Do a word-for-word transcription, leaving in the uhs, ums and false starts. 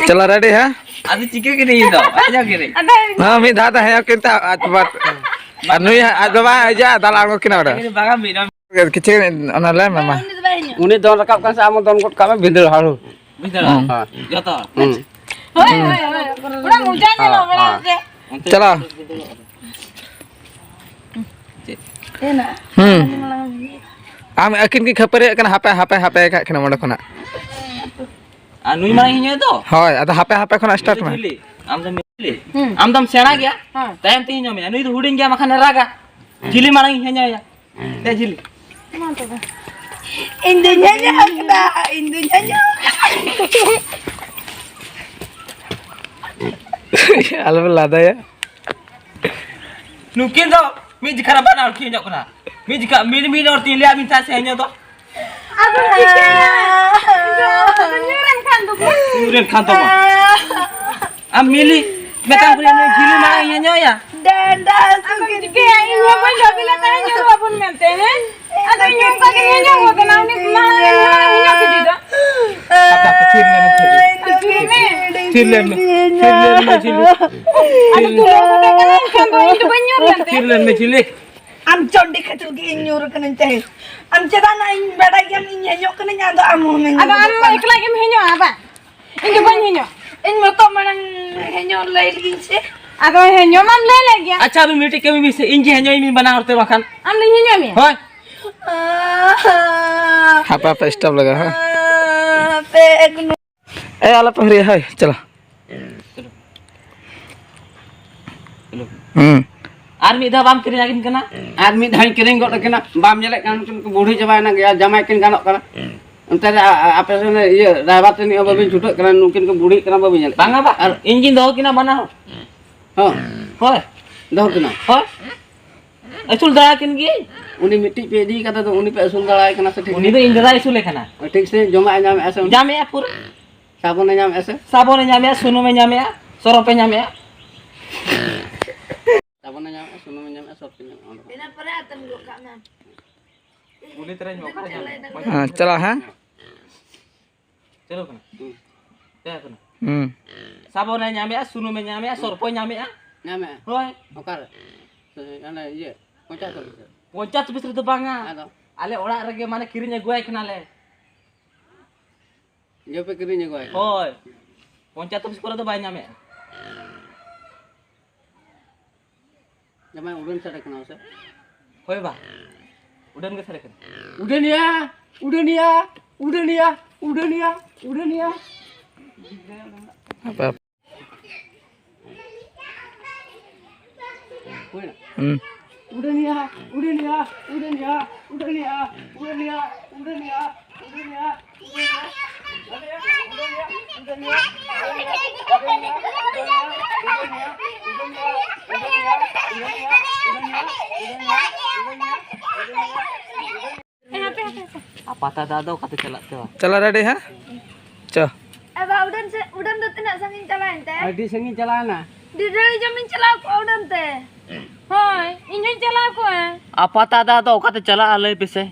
ᱪᱚᱞᱚ, ᱨᱮᱰᱤ, ᱦᱮᱸ? ᱟᱫᱚ ᱪᱤᱠᱟᱹ ᱠᱤᱱᱟᱹᱧ ᱤᱧ ᱫᱚ? ᱟᱡ ᱡᱟᱣ ᱠᱤᱱᱟᱹᱧ᱾ ᱟᱫᱚ ᱦᱮᱸ, ᱢᱤᱫ ᱫᱷᱟᱣ ᱫᱚ ᱦᱮᱸ ᱠᱤᱱ ᱛᱟ-, ᱟᱡ ᱵᱟᱵᱟ, ᱟᱨ ᱱᱩᱭ ᱦᱟᱸᱜ ᱟᱡ ᱵᱟᱵᱟ ᱦᱮᱡᱟ, ᱫᱟᱞᱟ ᱟᱬᱜᱚ ᱠᱤᱱᱟ ᱚᱸᱰᱮ᱾ ᱠᱤᱱ ᱵᱟᱜᱟ ᱢᱤᱫ ᱫᱚᱢ᱾ ᱠᱤᱪᱷᱩ ᱚᱱᱟ ᱞᱟᱹᱭ ᱢᱮ ᱢᱟ᱾ ᱩᱱᱤ ᱫᱚ ᱵᱟᱭ ᱦᱤᱡᱩᱜᱼᱟ᱾ ᱩᱱᱤ ᱫᱚᱱ ᱨᱟᱠᱟᱵ ᱠᱟᱱ ᱥᱮ ᱟᱢ ᱦᱚᱸ ᱫᱚᱱ ᱜᱚᱫ ᱠᱟᱜ ᱢᱮ, ᱵᱷᱤᱸᱫᱟᱹᱲ ᱦᱟᱲᱩ᱾ ᱵᱩᱡᱽ ᱫᱟᱲᱮᱭᱟᱜ ᱦᱩᱸ᱾ ᱠᱟᱱᱟ? ᱡᱚᱛᱚ ᱦᱚᱲ᱾ ᱦᱩᱸ᱾ ᱦᱳᱭ, ᱦᱳᱭ, ᱦᱳᱭ᱾ ᱚᱱᱟ ᱢᱚᱡᱟ ᱧᱮᱞᱚᱜ ᱠᱟᱱᱟ ᱦᱮᱸ, ᱥᱮ᱾ ᱦᱮᱸ᱾ ᱪᱟᱞᱟᱣ᱾ ᱪᱮᱫ? ᱦᱩᱸ᱾ ᱟᱢ ᱟᱹᱠᱤᱱ ᱠᱤᱱ ᱠᱷᱟᱹᱯᱟᱹᱨᱤᱭᱟᱹᱜ ᱠᱟᱱᱟ, ᱦᱟᱯᱮ, ᱦᱟᱯᱮ, ᱦᱟᱯᱮ ᱠᱟᱜ ᱠᱤᱱᱟ ᱚᱸᱰᱮ ᱠᱷᱚᱱᱟᱜ᱾ ᱟᱨ ᱱᱩᱭ ᱢᱟᱲᱟᱝ ᱤᱧ ᱦᱚᱭ ᱛᱚ? ᱦᱳᱭ, ᱟᱫᱚ ᱦᱟᱯᱮ, ᱦᱟᱯᱮ ᱠᱷᱚᱱᱟᱜ start ᱢᱮ᱾ ᱡᱷᱤᱞᱤ, ᱟᱢ ᱫᱚᱢ ᱡᱷᱤᱞᱤ? ᱦᱩᱸ᱾ ᱟᱢ ᱫᱚᱢ ᱥᱮᱬᱟ ᱜᱮᱭᱟ? ᱦᱮᱸ᱾ ᱛᱟᱭᱚᱢ ᱛᱮ ᱤᱧ ᱦᱚᱸ ᱢᱮᱭᱟ᱾ ᱱᱩᱭ ᱫᱚ ᱦᱩᱰᱤᱧ ᱜᱮᱭᱟ, ᱵᱟᱠᱷᱟᱱ ᱮ ᱨᱟᱜᱟ᱾ ᱡᱷᱤᱞᱤ ᱢᱟᱲᱟᱝ ᱤᱧ ᱦᱚᱭᱚᱭᱟ᱾ ᱫᱮ ᱡᱷᱤᱞᱤ᱾ ᱢᱟ ᱛᱚᱵᱮ᱾ ᱤᱧ ᱫᱩᱧ ᱦᱮᱡ ᱟᱠᱟᱱᱟ, ᱤᱧ ᱫᱩᱧ ᱦᱮᱡ ᱟᱠᱟᱱᱟ᱾ ᱟᱞᱚᱯᱮ ᱞᱟᱸᱫᱟᱭᱟ᱾ ᱱᱩᱠᱤᱱ ᱫᱚ ᱢᱤᱫ ᱡᱚᱠᱷᱟ ᱨᱮ ᱵᱟᱱᱟ ᱦᱚᱲ ᱠᱤᱱ ᱦᱮᱡᱚᱜ ᱠᱟᱱᱟ᱾ ᱢᱤᱫ ᱡᱚᱠᱷᱟ, ᱢᱤᱫ, ᱢᱤᱫ ᱦᱚᱲ ᱛᱤᱧ ᱞᱟᱹᱭᱟ ᱢᱤᱫ ᱫᱷᱟᱣ ᱥᱮ ᱦᱮᱡᱚᱜ ᱫᱚ᱾ ᱟᱫᱚ ᱪᱤᱠᱟᱹᱭᱟ? ᱤᱧ ᱫᱚ ᱧᱩᱨᱮᱱ ᱠᱷᱟᱱ ᱫᱚ᱾ ᱧᱩᱨᱮᱱ ᱠᱷᱟᱱ ᱫᱚ ᱵᱟᱝ᱾ ᱟᱢ ᱢᱤᱞᱤ, ᱢᱮᱛᱟᱢ ᱠᱟᱹᱱᱟᱹᱧ ᱱᱩᱭ ᱡᱷᱤᱞᱤ ᱢᱟᱲᱟᱝ ᱤᱧ ᱦᱮᱡᱚᱜ ᱟᱭᱟ᱾ ᱰᱟᱸᱰᱟ ᱦᱟᱹᱥᱩ ᱟᱫᱚ ᱠᱤᱫᱤᱧᱟ᱾ ᱪᱤᱠᱟᱹᱭᱟ? ᱤᱧ ᱦᱚᱸ ᱵᱟᱹᱧ ᱵᱷᱟᱹᱵᱤ ᱞᱮᱫ ᱛᱟᱦᱮᱸᱫ ᱧᱩᱨᱩᱜ ᱟᱵᱚᱱ ᱢᱮᱱᱛᱮ, ᱦᱮᱸ? ᱟᱫᱚ ᱤᱧ ᱚᱱᱠᱟ ᱜᱮ ᱧᱮᱞ ᱧᱟᱢ ᱠᱟᱱᱟ, ᱩᱱᱤ ᱢᱟᱲᱟᱝ ᱨᱮ ᱧᱮᱞ ᱧᱟᱢ ᱠᱮᱫᱮ ᱫᱚ᱾ ᱟᱯᱮ ᱟᱯᱮ ᱛᱷᱤᱨ ᱞᱮᱱ ᱢᱮ, ᱛᱷᱤᱨ ᱞᱮᱱ ᱢᱮ᱾ ᱟᱫᱚ ᱛᱷᱤᱨ ᱞᱮᱱ ᱢᱮ, ᱛᱷᱤᱨ ᱞᱮᱱ ᱢᱮ, ᱡᱷᱤᱞᱤ᱾ ᱟᱫᱚ ᱫᱩᱞᱟᱹᱲ ᱠᱚ ᱛᱟᱦᱮᱸ ᱠᱟᱱᱟ, ᱮᱱᱠᱷᱟᱱ ᱫᱚ ᱤᱧ ᱫᱚ ᱵᱟᱹᱧ ᱧᱩᱨ ᱞᱮᱱ ᱛᱮ᱾ ᱛᱷᱤᱨ ᱞᱮᱱ ᱢᱮ, ᱡᱷᱤᱞᱤ᱾ ᱟᱢ ᱪᱚᱱᱰᱤ ᱠᱷᱟᱹᱪᱩᱨ ᱜᱮ ᱤᱧ ᱧᱩᱨ ᱠᱟᱹᱱᱟᱹᱧ ᱛᱟᱦᱮᱸᱫ᱾ ᱟᱢ ᱪᱮᱫᱟᱜ ᱱᱟᱜ ᱤᱧ ᱵᱟᱰᱟᱭ ᱜᱮᱭᱟᱢ ᱤᱧ ᱦᱮᱡᱚᱜ ᱠᱟᱹᱱᱟᱹᱧ, ᱟᱫᱚ ᱟᱢ ᱦᱚᱸᱢ ᱟᱫᱚ ᱟᱢ ᱢᱟ ᱮᱠᱞᱟ ᱜᱮᱢ ᱦᱮᱡᱚᱜᱼᱟ, ᱵᱟᱝ? ᱤᱧ ᱫᱚ ᱵᱟᱹᱧ ᱦᱮᱡᱚᱜ᱾ ᱤᱧ ᱢᱚᱛᱚ ᱢᱟᱲᱟᱝ ᱦᱮᱡᱚᱜ ᱞᱟᱹᱭ ᱞᱤᱧ ᱥᱮ᱾ ᱟᱫᱚ ᱦᱮᱡᱚᱜ ᱢᱟᱢ ᱞᱟᱹᱭ ᱞᱮᱫ ᱜᱮᱭᱟ᱾ ᱟᱪᱪᱷᱟ, ᱟᱫᱚ ᱢᱤᱫᱴᱤᱡ ᱠᱟᱹᱢᱤ ᱢᱮᱥᱮ, ᱤᱧ ᱜᱮ ᱦᱮᱡᱚᱜ ᱤᱧ ᱵᱟᱱᱟ ᱦᱚᱲ ᱛᱮ ᱵᱟᱠᱷᱟᱱ᱾ ᱟᱢ ᱞᱤᱧ ᱦᱮᱡᱚᱜ ᱢᱮᱭᱟ? ᱦᱳᱭ᱾ ᱦᱟᱯᱮ, ᱦᱟᱯᱮ, stop ᱞᱟᱜᱟᱣ, ᱦᱳᱭ᱾ ᱦᱟᱯᱮ, ᱮᱠ ᱮ, ᱟᱞᱚᱯᱮ ᱦᱤᱨᱤᱭᱟ, ᱦᱳᱭ, ᱪᱚᱞᱚ᱾ ᱪᱚᱞᱚ᱾ ᱦᱩᱸ᱾ ᱟᱨ ᱢᱤᱫ ᱫᱷᱟᱣ ᱵᱟᱢ ᱠᱤᱨᱤᱧ ᱟᱹᱠᱤᱱ ᱠᱟᱱᱟ? ᱟᱨ ᱢᱤᱫ ᱫᱷᱟᱣ ᱤᱧ ᱠᱤᱨᱤᱧ ᱜᱚᱫ ᱟᱹᱠᱤᱱᱟ, ᱵᱟᱢ ᱧᱮᱞᱮᱫ ᱠᱟᱱᱟ ᱱᱩᱠᱤᱱ ᱠᱚ ᱵᱩᱲᱦᱤ ᱪᱟᱵᱟᱭᱮᱱᱟ, ᱜᱮᱭᱟ ᱡᱟᱢᱟᱭ ᱠᱤᱱ ᱜᱟᱱᱚᱜ ᱠᱟᱱᱟ᱾ ᱚᱱᱛᱮ ᱨᱮ ᱟ-, ᱟ-, ᱟᱯᱮ ᱥᱮᱱ ᱤᱭᱟᱹ driver ᱛᱟᱹᱱᱤᱡ ᱦᱚᱸ ᱵᱟᱹᱵᱤᱱ ᱪᱷᱩᱴᱟᱹᱜ ᱠᱟᱱᱟ, ᱱᱩᱠᱤᱱ ᱠᱚ ᱵᱩᱲᱦᱤᱜ ᱠᱟᱱᱟ, ᱵᱟᱹᱵᱤᱱ ᱧᱮᱞᱮᱫ ᱵᱟᱝᱟ ᱵᱟ, ᱠᱟᱱᱟ? ᱟᱨ ᱤᱧ ᱜᱤᱧ ᱫᱚᱦᱚ ᱠᱤᱱᱟ ᱵᱟᱱᱟ ᱦᱚᱲ᱾ ᱦᱚᱸ᱾ ᱦᱳᱭ᱾ ᱫᱚᱦᱚ ᱠᱤᱱᱟ᱾ ᱦᱳᱭ᱾ ᱟᱹᱥᱩᱞ ᱫᱟᱲᱮ ᱠᱤᱱ ᱜᱤᱭᱟᱹᱧ᱾ ᱩᱱᱤ ᱢᱤᱫᱴᱤᱡ ᱯᱮ ᱤᱫᱤ ᱠᱟᱫᱟ ᱫᱚ, ᱩᱱᱤ ᱯᱮ ᱟᱹᱥᱩᱞ ᱫᱟᱲᱮᱭᱟᱭ ᱠᱟᱱᱟ ᱥᱮ ᱴᱷᱤᱠ ᱩᱱᱤ ᱫᱚ ᱤᱧ ᱫᱟᱫᱟᱭ ᱟᱹᱥᱩᱞᱮ ᱠᱟᱱᱟ᱾ ᱴᱷᱤᱠ ᱥᱮ ᱡᱚᱢᱟᱜ ᱮ ᱧᱟᱢᱮᱫᱼᱟ ᱥᱮ ᱩᱱᱤ? ᱧᱟᱢᱮᱫᱼᱟ ᱯᱩᱨᱟᱹ᱾ ᱥᱟᱵᱚᱱᱮ ᱧᱟᱢᱮᱫᱼᱟ ᱥᱮ? ᱥᱟᱵᱚᱱᱮ ᱧᱟᱢᱮᱫᱼᱟ, ᱥᱩᱱᱩᱢᱮ ᱧᱟᱢᱮᱫᱼᱟ, ᱥᱚᱨᱚᱯᱮ ᱧᱟᱢᱮᱫᱼᱟ᱾ ᱥᱟᱵᱚᱱᱮ ᱧᱟᱢᱮᱫᱼᱟ, ᱥᱩᱱᱩᱢᱮ ᱧᱟᱢᱮᱫᱼᱟ, ᱥᱚᱨᱚᱯᱮ ᱧᱟᱢᱮᱫᱼᱟ, ᱚᱸᱰᱮ ᱠᱷᱚᱱ᱾ ᱩᱞᱤ ᱛᱟᱨᱟᱧ ᱱᱚᱝᱠᱟ ᱧᱟᱢᱮᱫᱼᱟ᱾ ᱦᱮᱸ, ᱪᱟᱞᱟᱜ, ᱦᱮᱸ? ᱪᱟᱹᱞᱩ ᱠᱟᱱᱟ? ᱦᱩᱸ᱾ ᱪᱟᱹᱞᱩ ᱠᱟᱱᱟ? ᱦᱩᱸ᱾ ᱥᱟᱵᱚᱱᱮ ᱧᱟᱢᱮᱜᱼᱟ, ᱥᱩᱱᱩᱢᱮ ᱧᱟᱢᱮᱜᱼᱟ, ᱥᱚᱨᱯᱚᱭ ᱧᱟᱢᱮᱜᱼᱟ᱾ ᱧᱟᱢᱮᱜᱼᱟ? ᱦᱳᱭ᱾ ᱚᱠᱟᱨᱮ? ᱥᱮ ᱚᱱᱮ ᱤᱭᱟᱹ, ᱯᱚᱧᱪᱟᱭᱮᱛ ᱚᱯᱷᱤᱥ ᱨᱮ? ᱯᱚᱧᱪᱟᱭᱮᱛ ᱚᱯᱷᱤᱥ ᱨᱮᱫᱚ ᱵᱟᱝᱟ᱾ ᱟᱫᱚ? ᱟᱞᱮ ᱚᱲᱟᱜ ᱨᱮᱜᱮ ᱢᱟᱱᱮ ᱠᱤᱨᱤᱧ ᱟᱹᱜᱩᱣᱟᱭ ᱠᱟᱱᱟᱞᱮ᱾ ᱤᱭᱟᱹ ᱯᱮ ᱠᱤᱨᱤᱧ ᱟᱹᱜᱩᱣᱟᱭ ᱠᱟᱱᱟ? ᱦᱳᱭ᱾ ᱯᱚᱧᱪᱟᱭᱮᱛ ᱚᱯᱷᱤᱥ ᱠᱚᱨᱮ ᱫᱚ ᱵᱟᱭ ᱧᱟᱢᱮᱜᱼᱟ᱾ ᱡᱟᱢᱟᱭ ᱩᱰᱟᱹᱱ ᱥᱟᱰᱮ ᱠᱟᱱᱟ ᱥᱮ? ᱦᱳᱭ ᱵᱟ, ᱩᱰᱟᱹᱱ ᱜᱮ ᱥᱟᱰᱮ ᱠᱟᱱᱟ᱾ ᱩᱰᱟᱹᱱᱤᱭᱟ, ᱩᱰᱟᱹᱱᱤᱭᱟ, ᱩᱰᱟᱹᱱᱤᱭᱟ, ᱩᱰᱟᱹᱱᱤᱭᱟ, ᱩᱰᱟᱹᱱᱤᱭᱟ᱾ ᱦᱟᱯᱮ, ᱦᱟᱯᱮ᱾ ᱦᱩᱭᱱᱟ? ᱦᱩᱸ᱾ ᱩᱰᱟᱹᱱᱤᱭᱟ, ᱩᱰᱟᱹᱱᱤᱭᱟ, ᱩᱰᱟᱹᱱᱤᱭᱟ, ᱩᱰᱟᱹᱱᱤᱭᱟ, ᱩᱰᱟᱹᱱᱤᱭᱟ, ᱩᱰᱟᱹᱱᱤᱭᱟ, ᱩᱰᱟᱹᱱᱤᱭᱟ᱾ ᱦᱮᱸ, ᱦᱟᱯᱮ, ᱦᱟᱯᱮ, ᱦᱟᱯᱮ᱾ ᱟᱨ ᱯᱟᱛᱟ ᱫᱟᱜ ᱫᱚ ᱚᱠᱟᱛᱮ ᱪᱟᱞᱟᱜ ᱛᱮ ᱵᱟ? ᱪᱟᱞᱟᱜ ᱨᱮᱰᱤ, ᱦᱮᱸ? ᱪᱚ᱾ ᱮ ᱵᱟ, ᱩᱰᱟᱹᱱ ᱥᱮ, ᱩᱰᱟᱹᱱ ᱫᱚ ᱛᱤᱱᱟᱹᱜ ᱥᱟᱺᱜᱤᱧ ᱪᱟᱞᱟᱣᱮᱱ ᱛᱮ? ᱟᱹᱰᱤ ᱥᱟᱺᱜᱤᱧ ᱪᱟᱞᱟᱣᱮᱱᱟ᱾ ᱰᱤᱰᱟᱹᱲᱤ ᱡᱚᱢᱤᱧ ᱪᱟᱞᱟᱣ ᱠᱚᱜᱼᱟ ᱩᱰᱟᱹᱱ ᱛᱮ᱾ ᱦᱳᱭ, ᱤᱧ ᱦᱚᱸᱧ ᱪᱟᱞᱟᱣ ᱠᱚᱜᱼᱟ᱾ ᱟᱨ ᱯᱟᱛᱟ ᱫᱟᱜ ᱫᱚ ᱚᱠᱟᱛᱮ ᱪᱟᱞᱟᱜᱼᱟ, ᱞᱟᱹᱭ ᱯᱮᱥᱮ?